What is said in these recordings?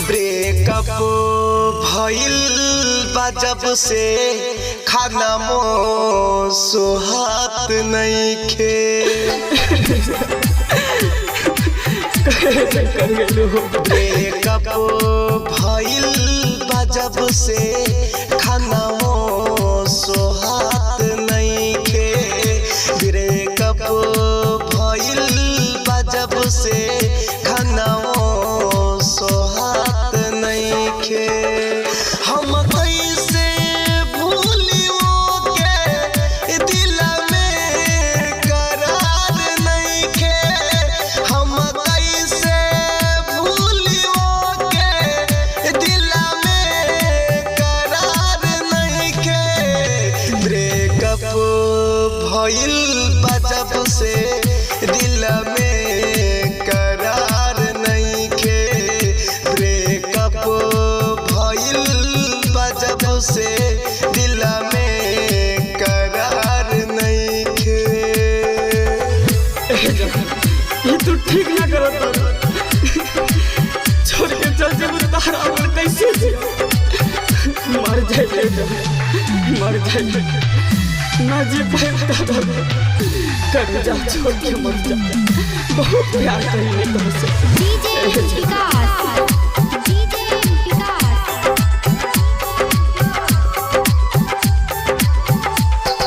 Breakup भइल बा जब से खाना मो सोहात नइखे। ब्रेकअप भइल बा जब से खाना मो सोहात नइखे। ब्रेकअप भइल बा जब से खाना मो सोहात नइखे। हम कैसे भूलियो के दिल में करार नइखे। हम कैसे भूलियो के दिल में करार नइखे। ब्रेकअप भइल बा जब से दिल में करार नइखे। ब्रेकअप भइल बा जब से दिल में करार नइखे। ये तू ठीक ना करत, छोड़ के चल जेबू तारा और कैसे जियो? मर जाए, मर जाए ना जी पाए तारा, कर जा छोड़ के मर जा। बहुत प्यार करीने तुमसे। डीजे विकास, डीजे विकास।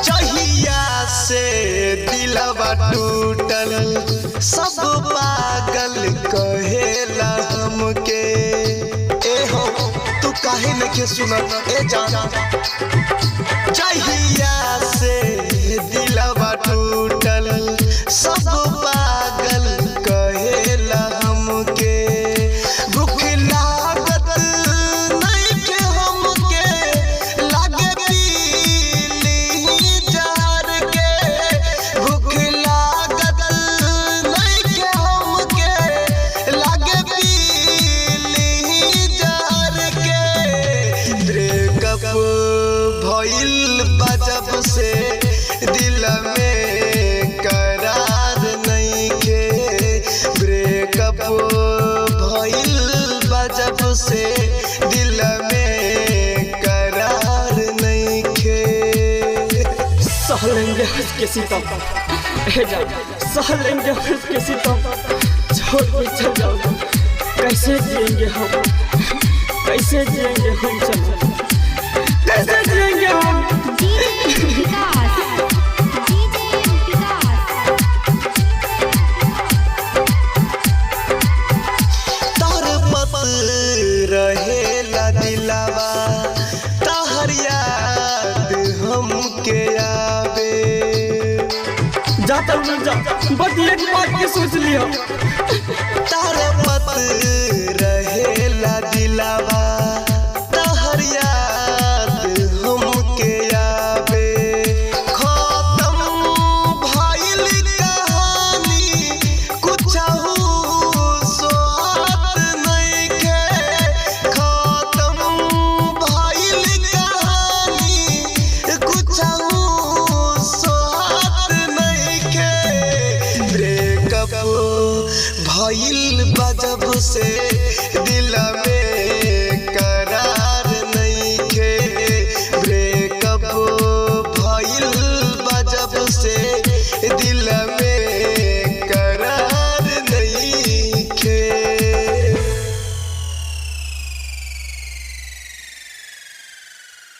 चहिया से दिलवा टूटल सब पागल कहेला हमके। ए हो तू काहे नइखे सुनत ए जान। चहिया से दिलवा टूटल सब पागल कहेला हमके। भूख लागत नइखे हमके, लागे पीली जार के। भूख लागत नइखे हमके, लागे पीली जार के। ब्रेकअप भइल बा जब से दिल में करार नइखे। ब्रेकअप भइल बा जब से दिल में करार नइखे। सह लेंगे हंस के सितम, ए जा सह लेंगे हंस के सितम, छोड़ के चल जाओ कैसे जिएंगे हम, कैसे जिएंगे हम सब, कैसे जिएंगे हम। डीजे विकास, डीजे विकास। तोर पत रहेला दिलावा तहर याद हमके आवे। जाता हूँ जा, बस एक बात के सोच लिया। तार पत रहेला दिलावा तहर याद हमके आवे। खत्म भइल कहानी कुछहु सोहात नइखे। खत्म भइल कहानी कुछहु सोहात नइखे। ब्रेकअप भइल बा जब से दिल में